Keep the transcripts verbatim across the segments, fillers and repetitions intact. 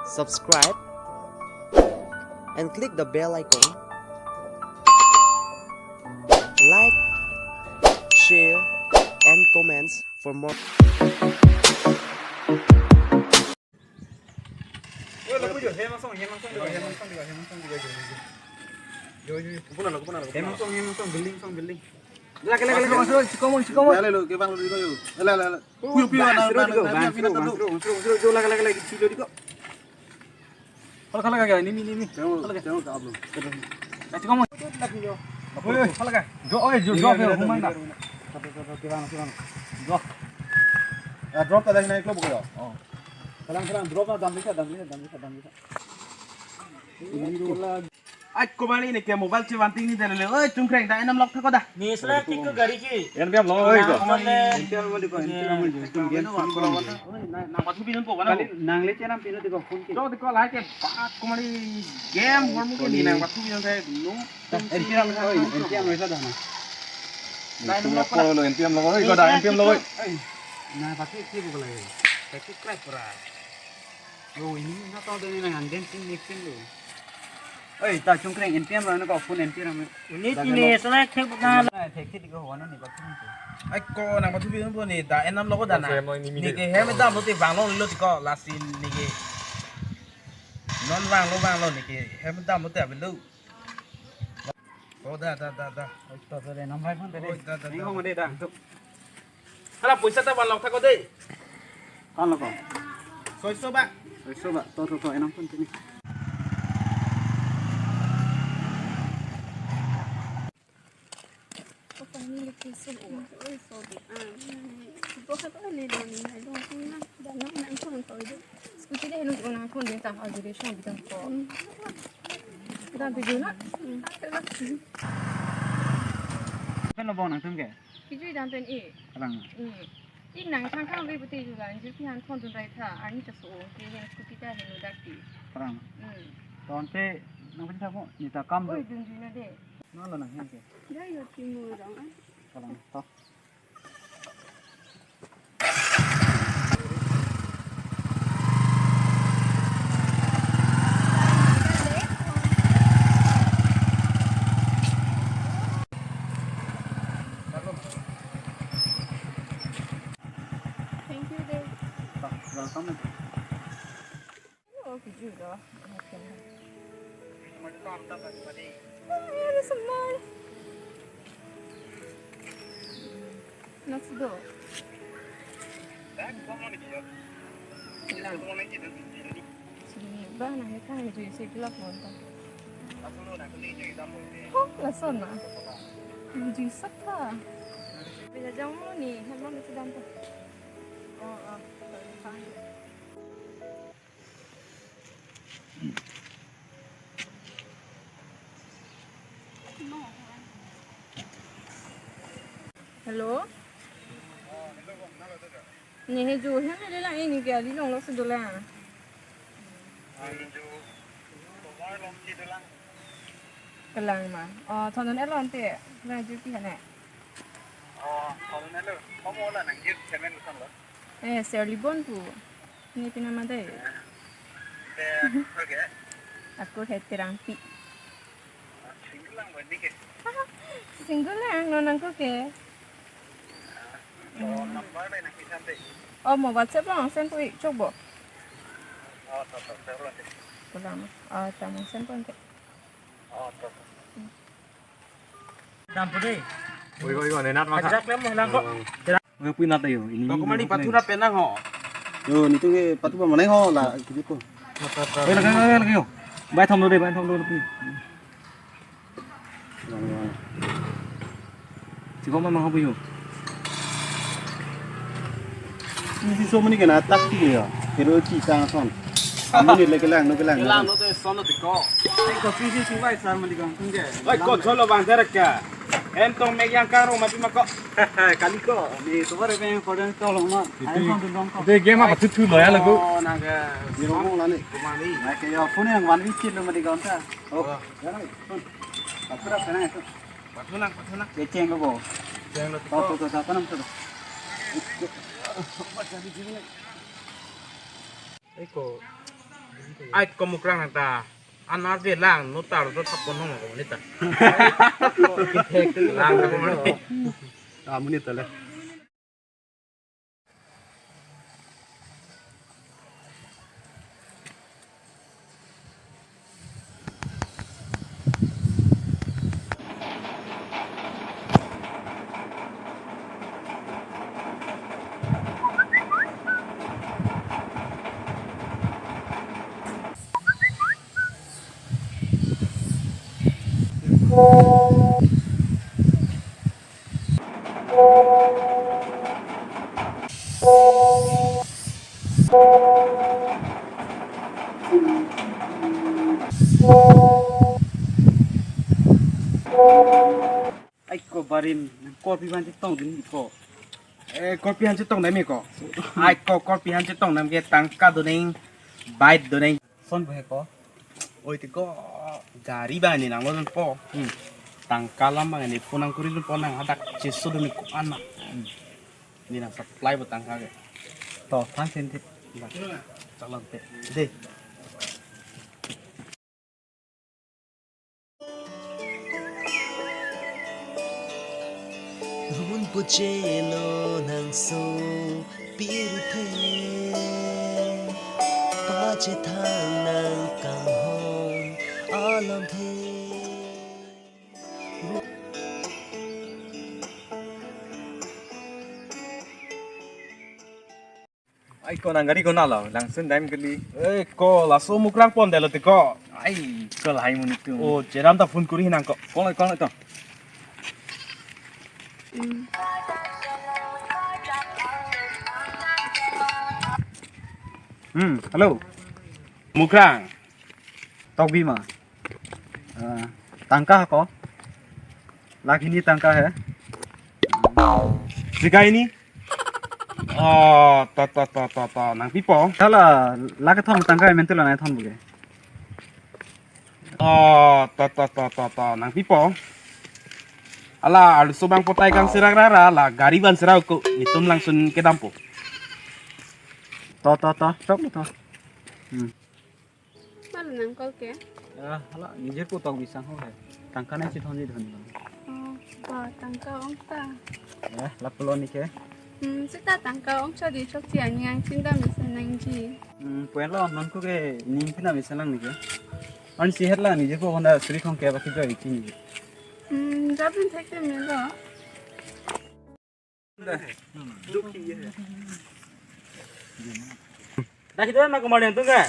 subscribe, and click the bell icon. Like, share, and comments for more. Hemang song, hemang song, building song, building. Lagi, lagi, lagi. Masuk, masuk, sikomon, sikomon. Lagi, lagi, lagi, bang, lagi, lagi. Lagi, lagi, lagi. Puyo, puyo, bang, nang, sero nang, diko, nang, bang, nang, sero, nang, nang, sero, sero, jo, lagi, lagi, lagi, silo diko. Kalau, kalau, kalau, ini, ini, ini. Kalau, kalau, kalau, kalau, kalau. Eh, sikomon. Oi, oi, kalau, kalau. Jo, oi, jo, jo, jo, humang dah. Jo. Ya, drop tadi naik lo, bukan ya? Oh. Selang, selang, drop lah, dam bisa, dam bisa, dam bisa, dam bisa. Ai, ko mari neke mobile chevanting ni dele. Oi, Chungkreng, da enam lok thako da. Ni sela kik ko gari ki. Yan biam lo, oi, ko. Nang le. Yan biam lo, di ko. Yan biam lo, di ko. Oi, nang, nang pathu pinun po, nang. Kali, nang le chenam pinun di ko phone ki. Jo, di ko lai ke, bat ko mari game, hormu ke ni nang pathu pinun ke, no. Yan biam lo, oi, yan biam lo, sa da na. Da enam lok ko da. Lo, yan biam lo, oi, ko da, yan biam lo, oi. Oi, na pathu ki bu ko lai. Pathu crack pura. Yo, ini na to de ni nang anden sing ni sing lo. Oi, ta Chungkreng, N P M lo, na ko phone N P M lo. Ini tini selek thek na. Na thek thek ko wana ni ba phone ko. Ai ko nang pathu pinun po ni, da enam lo ko da na. Ni ke hem dam lo te bang lo lo ko lasi ni ke. Non bang lo bang lo ni ke hem dam lo te abin lo. Oh, da, da, da, da. Oi, to, to, de, nam hai phone de. Oi, da, da, da. Ni hong de da. Hala, poisa ta van lok thako de. Van lok ko? Soiso ba. Soiso ba. To, to, to, enam phone tini. Ko pani location o. Oi, sorry. Ah, bo ha to le lo ni, hai lo na. Da na nang phone ko de. Scooty de lo nang phone de ta, ajo de shon bidang ko. Bidang video na. Pen lo bong nangtum ke? Kejui dam pen e. Abang. Hmm. Ik nang thang thang ve pute ju la, anjir pi han thon dun rai tha, arni ta so, ke hen scooty ta hen udak ti. Abang. Hmm. Ton te nang pen thamo, ni ta kam. Oi, do. Dun dun na de. Na lo nang hen ke. Dai yo ti mu rong an. Abang, to. Thank you, Dave. Welcome. Oh, kejui lo. Okay. Oh, here is a man. Let's go. Sini ba nang ni kan jui si blok mon ta. Oh, lason na. Jui sak ta. Bila jang mo ni, hem mo ni sedang ta. Oh, oh. Hello? Ni he jo hem le lang ini ke ali long lo si dolang. Kelang ma. Oh, thonon elon te. Na ju pi hane. Oh, thonon elo. Kamu ola nang jir semen lo. Eh, Sherlibon pu. Ni pi nama dei? Eh, okay. Ako he Terangpi. Single lang ba ni ke? Single lang, non nangko ke. Oh, number dei nang kisan dei. Oh, mo WhatsApp lang send pu ik chok bo. Oh, to, to, to, to. Pulang. Oh, tama send pu ke. Oh, to, to. Dam pu dei. Oi, oi, oi, nenat maka. Ajak lem lang ko. Oi, pui nat yo. Ini. Ko mari pathu ra penang ho. Yo, nitu ke pathu pa manai ho la, gitu ko. Oi, lagi, lagi, lagi yo. Bai thom do dei, bai thom do dei. Siko ma mang ho pu yo. Isi so mani kena tak ti ya. Pero ci sang son. Mani le kelang, no kelang. Kelang no te son no tiko. Ai ko pisi sing bai sar mani kang tung ke. Ai ko cholo bang ter ka. Em tong mek yang karo mati mako. Kali ko. Ni to bare pe important to lo ma. Ai kon tu dong ko. De game apa tu tu lo ya lagu. Oh, naga. Ni lo mo la ni. Kumani. Ai ke yo phone yang wan wi chit lo mati kang ta. Oh. Ya na. Phone. Pathu ra sana itu. Pathu nang, pathu nang. Kecheng lo ko. Cheng lo to, to, to, to, to, to. Eko. Ai ko Mukrang nang ta. Anar ke lang notar do thap ponong ko nita. Lang ko nita. Amonit ta le. Ai ko barim, nang korpi han chetong dun ko. Eh, korpi han chetong dam ko. Ai ko korpi han chetong dam ke tangka do nang, bike do nang. Son bo he ko. Oi ti ko gari bang ni nang lo po. Hmm. Tangka lam bang ni phone nang kuri lo po nang hadak cheso do ni ko ana. Hmm. Ni nang supply bo tangka ke. To, than sen ti. Chalon te. De. Run puche lo nang so pirthe, pache thang nang kanghon alam the. Ai ko nang gari ko na lo, langsun dam kali. Eh, ko laso Mukrang pon delo te ko. Ai, ko lahai mun itu. Oh, cheram ta phone kuri nang ko. Kong, kong to. Hmm, hello. Mukrang. Tokbi ma. Ah, tangka ko. Lakh hini tangka he. Sikai ni. Oh, to, to, to, to, to, nang pipo. Hala, lakh thom tangka mentu la nai thom buke. Oh, to, to, to, to, to, nang pipo. Ala, alu sobang potai kang serak rara, la gari ban serak ko, nitum langsun kedampo. To, to, to, chok to. Hmm. Mal nang call ke? Ah, hala, nije ko tong bisang ho hai. Tangka nang chithon ji dhon. Oh, ba, tangka ong ta. Eh, la pulo ni ke? Hmm, sita tangka ong chodi chokche aning chinta mesen nangji. Hmm, puan lo non ko ke ning pina mesen lang ni ke. An si het la nije ko honda sri khong ke ba ki joi chini. Hmm, jabin thek te melo. Dak itu ma kumar yang tunggal.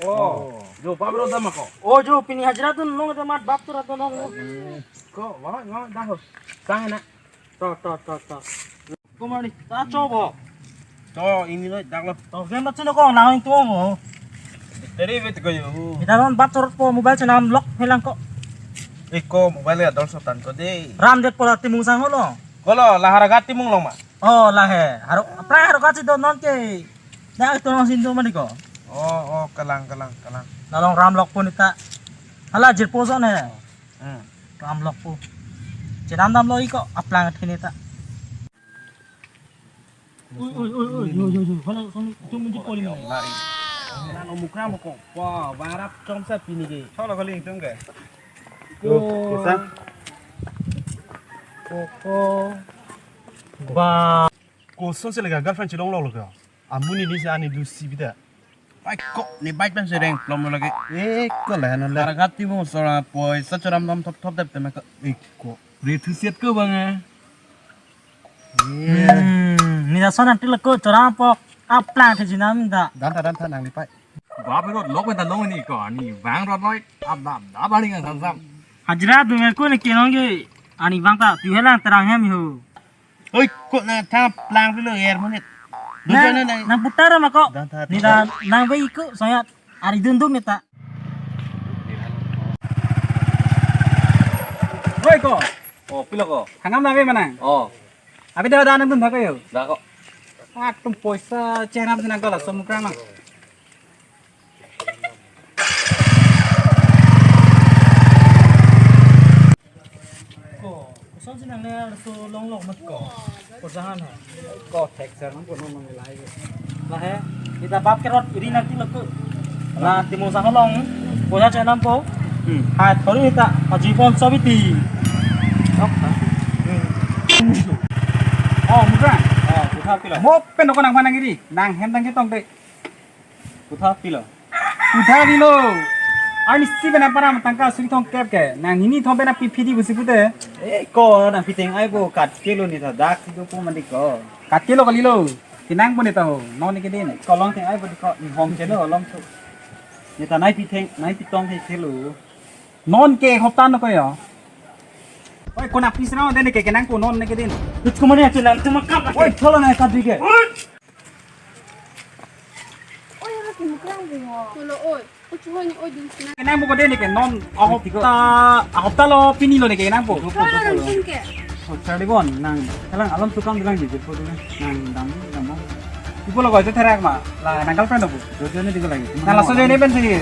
Oh, jo bab ro dam ko. Oh, jo pini hajira tun nong ta mat bab tu rato nong. Ko, wa, wa, dah ho. Sang na. To, to, to, to. Kumar ni, ta cho bo. To, ini lo, dak lo. To, game bat sino ko, nang itu mo. Teri bet ko yo. Kita non bab turut po mobile chenam lock helang ko. Eh, ko mobile ya dol sotan ko de. Ram det pola timung sang ho lo. Ko lo, lahara gat timung long ma. Oh, lahe. Haro, prai haro kachi do non ke. Dak ito nang sindu mani ko. Oh, oh, kalang, kalang, kalang. Nalong ram lok pun ita. Hala jirpo so ne. Hmm. Ram lok pu. Chenam dam lo iko aplang thini ta. Ui, ui, ui, ui, yo, yo, yo. Hala, hala, tum munji poli mo. Nang omukra mo ko. Wah, barap chom sa pini ke. Cholo kali tum ke. Yo, yo, sang. Koko. Ba. Koson si lega girlfriend chelong lo lo ka. Amonit ni si ani du si bida. Pai ko ni bike pen sereng plom lo lagi. Eh, ko le non le. Harga ti mo sora poi sa choram dam thop thop dep te me ko. Eh, ko. Ri thu siat ko bang eh. Eh. Hmm, ni da son anti lo ko choram po. Aplang the jinam da. Dan tha dan tha nang ni pai. Bap ro lok pen ta long ni ko ni bang ro noi. Ab ab da bani ngang sam sam. Hajira du me ko ni kinong ge ani bang ta tu helang terang hem ho. Oi, ko na tha plang lo er monit. Nang, nang putar ma ko. Dan tha. Ni da nang ve iko soya ari dundung ni ta. Oi ko. Oh, pilo ko. Hangam na ve manang. Oh. Abi da da nang dun tha ko yo. Da ko. Atum poisa chenam sinang ko laso Mukrang na. Ko, koson si nang ner so long long mat ko. Ko jahan hai. Ko thek sir nang ko nang nang lai. Lahe, ita bap ke rot iri nanti lo ko. La Timung sang along, poisa chenampo. Hmm. Hai thori ta, aji pon sobiti. Oh, Mukrang. Oh, kotha pilo? Mo pen ko nangphan nangri, nanghem tang ketong de. Kotha pilo? Kotha pilo? Arnisi pen apar tangka suri thomkep ke, nang hini thom pen nangpi phidi pusi pute. Eh, ko nangpi teng-ai bo, kat kelo ne ta dak si dopo mandi ko. Kat kelo kalilo. Kenangpo ne ta ho, non ne kedin. Ko long teng-ai bo di ko, hong kelo long thu. Ne ta nangpi teng, nangpi tong he kelo. Non ke hoptan ko yo. Oi, ko nangpi sena de ne ke kenangpo non ne kedin. Itu mana ya, chenam tu makam. Oi, cholo na ka dige. Oi, ha ki Mukrang bungo. Cholo, oi. Uchu hoi ni oi dun sena. Kenangpo ko de ne ke non ahopta, ahopta lo pini lo ne ke kenangpo. Cholo, nang sing ke. Oh, charli bon, nang, kalang alom tukang bilang di, jepo tu nang, nang dam, dam. Ipo lo ko itu therak ma, la nang girlfriend apo. Jojo ne di ko lagi. Nang laso je ne pen si.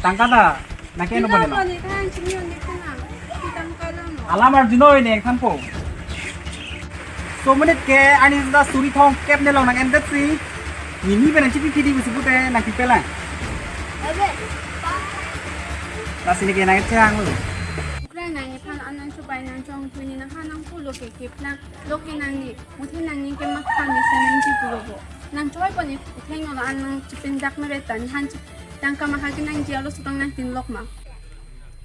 Tangka ta, nang ke no Kita bone lo. Apa ni kan, sini ni kan. Kita muka lang. Alam arjuno ini yang thanpo. So menit ke ani ta suri thomkep ne long nang endet si. Nini pen nangchipi phidi pusi pute nangpi pelang. Abe. Lasi ne ke nang chang lo. Mukrang nang iphan an nangchobai nangchongthu ne nangphan nangpulo ke keplang. Lo ke nangli, muthe nangli ke makhan ne sa nangji pulo bo. Nang choi pon itheng lo an nangchipindak mere ta nephan chi tangka maha ke nangji alo sukang nangtin lok ma.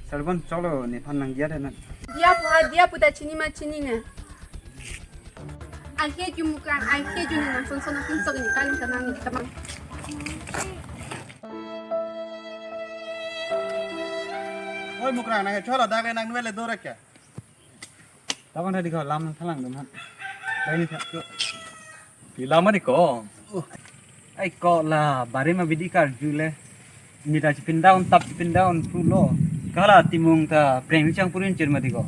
Sarbon cholo nephan nangji ada nang. Diya pu ha, diya pu ta chini ma chini ne. I hate you, Mukrang. I hate you, ne nang son son nang sok ne kaling kanang ne kamang. Oi, Mukrang, nang cholo dak le nang nue le dore ke. Tabang tadi ko lam nang thalang dum han. Dai ni thak ko. Pi lam ani ko. Ai ko la, barim abidi karju le. Mita chipin down, tap chipin down, pulo. Kala Timung ta preng chang purin chir mati ko.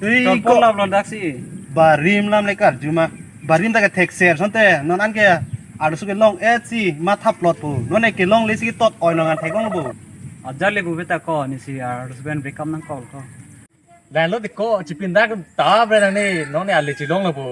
Ei, Tol ko pon lam lo dak si. Barim lam le karju ma. Barim ta ke thek ser sonte. Non an ke arsu ke long et si ma thap lot po. Non ne ke long le si tot oi long an thek long po. Ajar le bu beta ko ni si arsu ben break up nang call ko. Lain lo di ko chipin dak ta bre nang ne. Non ne ali chilong lo po.